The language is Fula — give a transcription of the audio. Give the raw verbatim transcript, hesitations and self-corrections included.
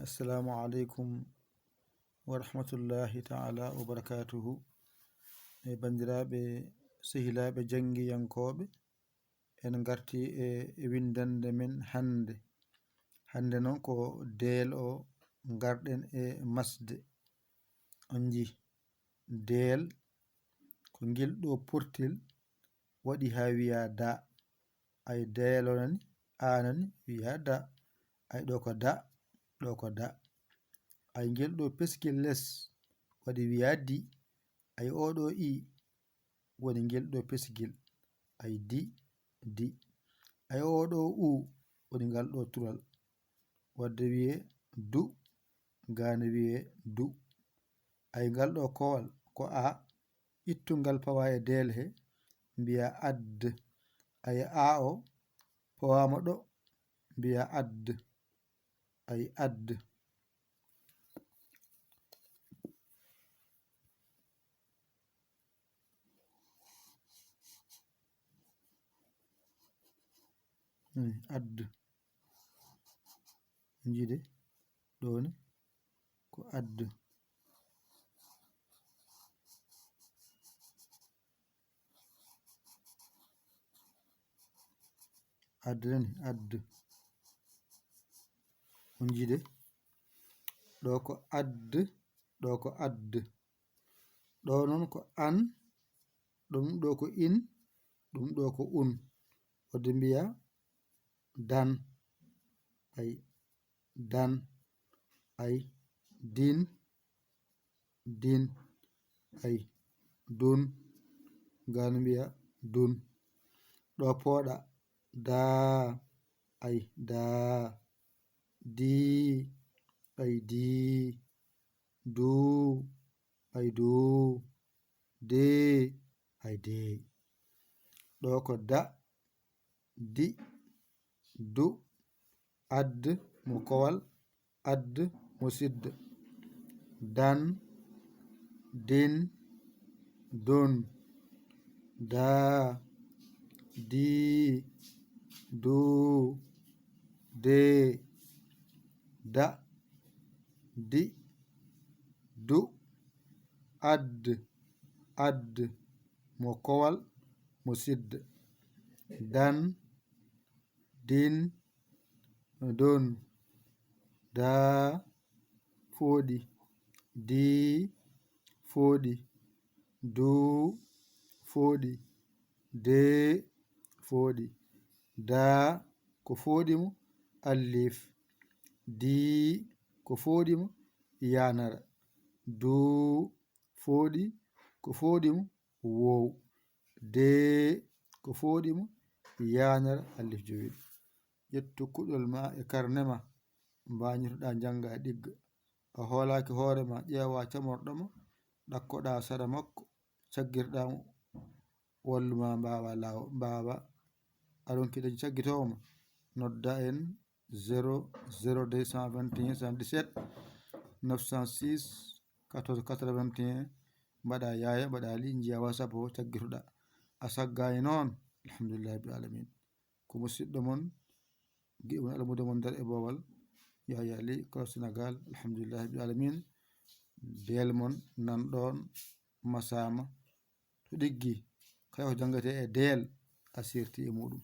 Assalamu aleykum wa rahmatullahi taala wa barakatuhu. E banndiraaɓe, sehilaaɓe janngiyankooɓe, en ngarti e, e winndannde men hannde. Hannde noon ko deel o ngarɗen e masde. On njii, deel ko ngel ɗo portel waɗi haa wiyaa da. Ay, deel o nani, a nani, wiyaa da. Ay, ɗo ko da, ɗo ko da. Ay, ngel ɗo peskil les waɗi wiyaa di. Ay, oo ɗo i woni ngel ɗo peskil. Ay, di, di. Ay, oo ɗo u woni ngal ɗo tural. Wadde wiyee du, gaa ne wiyee du. Ay, ngal ɗo kowal ko a, ittungal pawa e deel he, mbiyaa add. Ay, a o pawaama ɗo, mbiyaa add. Ay, add. Ay, add. Njiide ɗo ne ko add. Add nani, add. On njiide ɗo ko add, ɗo ko add. Ɗo noon ko an, ɗum ɗo ko in, ɗum ɗo ko un. Wadde mbiyaa dan. Ay, dan. Ay, din, din. Ay, dun. Gaa ne mbiyaa dun. Ɗo pooɗa, daa. Ay, daa. Dii. Ay, dii. Duu. Ay, duu. Dee. Ay, dee. Ɗo ko da, di, du. Add mo kowal, add mo sidda. Dan, din, dun. Daa, dii, duu, dee. Da, di, du. Add, add mo kowal, mo sidda. Dan, din, dun. Daa, fooɗi. Dii, fooɗi. Duu, fooɗi. Dee, fooɗi. Daa, ko fooɗi mo, allif. Dii, ko fooɗi mo, yaanara. Duu, fooɗi, ko fooɗi mo, woow. Dee, ko fooɗi mo, yaanara, allif joweeɗiɗi. Ƴettu kuɗol ma e karne ma, mbañotoɗaa njannga e ɗigga. A hoolaaki hoore ma, ƴeewaa camorɗo ma, ɗakkoɗaa sara makko, caggirɗaa mo, wallu ma mbaawa laaw-, mbaawa. A ronki dañi caggitoowo ma, nodda en zéro zéro deux cent vingt et un soixante-dix-sept neuf cent six quatorze quatre-vingt-un, mbaɗa yaaya, mbaɗa li, njiya WhatsApp o, caggitoɗaa. A saggaani noon, alhamdulillahi rabbil alamin. Ko musidɗo mon, giɗo mon, almuudo mon nder e boowal, Yahya Ly, Kolo Senegal, alhamdulillahi rabbil alamin. Deel mon nan ɗoon, masaama. To ɗiggi, kala ko janngetee e deel, a sirti e muɗum.